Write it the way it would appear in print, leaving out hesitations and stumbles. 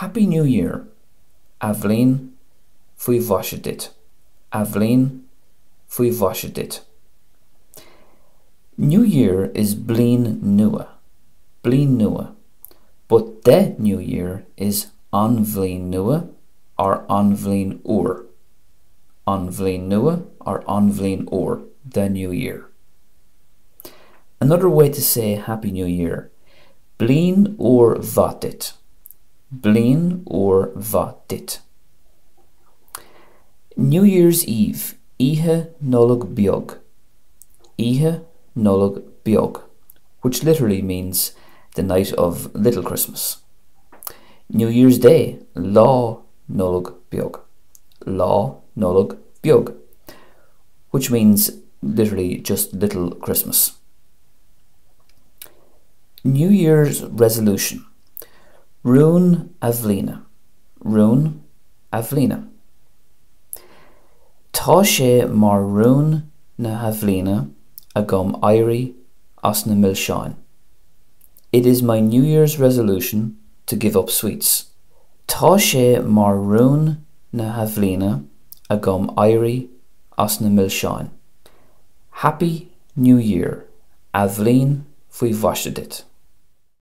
Happy New Year, Athbhliain faoi mhaise duit. Athbhliain faoi mhaise duit. New Year is bliain nua, bliain nua, but the New Year is an bhliain nua or an bhliain úr. An bhliain nua or an bhliain úr, the New Year. Another way to say Happy New Year, Bliain úr mhaith duit. Bliain úr mhaith duit. New Year's Eve, Oíche Nollag Beag. Oíche Nollag Beag, which literally means the night of Little Christmas. New Year's Day, Lá Nollag Beag. Lá Nollag Beag, which means literally just Little Christmas. New Year's Resolution, Rún Athbhliana. Rún Athbhliana. Tá sé mar rún na hAthbhliana agam éirí as na milseáin. It is my New Year's resolution to give up sweets. Tá sé mar rún na hAthbhliana agam éirí as na milseáin. Happy New Year, Athbhliain faoi mhaise duit.